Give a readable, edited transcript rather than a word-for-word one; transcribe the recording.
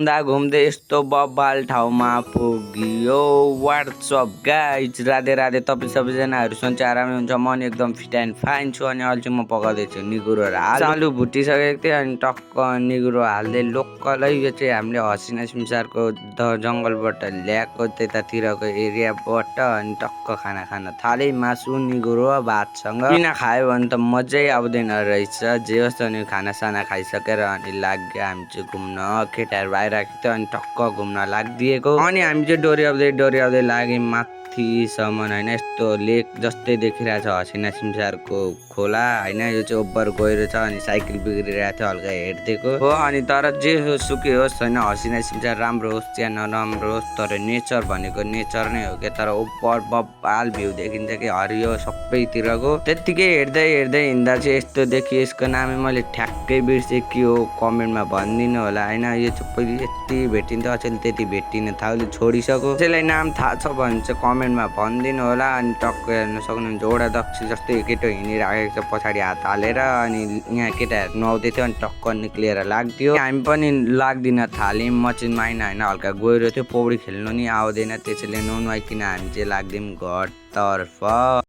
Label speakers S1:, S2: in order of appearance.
S1: घुम्दै यस्तो बब्बाल ठाउँमा पुगियो। What's up guys, Radhe Radhe. तपाईँ सबैजनाहरू सन्चै आरामै हुन्छ। म नि एकदम फिट एन्ड फाइन छु। अनि अहिले चाहिँ म पकाउँदैछु निगुरो र आलु भुटिसकेको थियो। अनि टक्क निगुरो हाल्दै लोकलै यो चाहिँ हामीले हसिना सिमसारको जङ्गलबाट ल्याएको त्यतातिरको एरियाबाट। अनि टक्क खाना खान थाले। मासु निगुरो भातसँग बिना खायो भने त मजै आउँदैन रहेछ। जे होस् अनि खानासाना खाइसकेर अनि लाग्यो हामी चाहिँ घुम्न। केटाहरू आइरहेको थियो अनि टक्क घुम्न लागिदिएको। अनि हामी चाहिँ डोर्याउँदै लाग्यौँ माथिसम्म होइन। यस्तो लेक जस्तै देखिरहेछ हसिना सिमसारको खोला होइन। यो चाहिँ ओभर गहिरो छ। अनि साइकल बिग्रिरहेको थियो हल्का हेरिदिएको हो। अनि तर जे सुकै होस् होइन, हसिना सिमसार राम्रो होस् या नराम्रो होस्, तर नेचर भनेको नेचर नै हो क्या। तर ओभर बब्बाल भ्यू देखिन्छ कि हरियो सबैतिरको। त्यत्तिकै हेर्दै हिँड्दा चाहिँ यस्तो देखियो। यसको नामै मैले ठ्याक्कै बिर्सेँ के हो, कमेन्टमा भनिदिनु होला होइन। यो चाहिँ पहिले यति भेटिन्थ्यो, अचेल त्यति भेटिन थाल्यो, छोडिसक्यो। त्यसलाई नाम थाहा छ भने चाहिँ कमेन्टमा भनिदिनु होला। अनि टक्क हेर्न सक्नुहुन्छ ओडा दक्ष जस्तै केटो हिँडिरहेको छ पछाडि हात हालेर। अनि यहाँ केटाहरू नुहाउँदै थियो अनि टक्क निक्लिएर लाग्दियो। हामी पनि लाग्दिन थाल्यौँ। म चाहिँ माइना होइन, हल्का गहिरो थियो, पौडी खेल्नु नि आउँदैन, त्यसैले नुहाइकन हामी चाहिँ लाग्दियौँ घरतर्फ।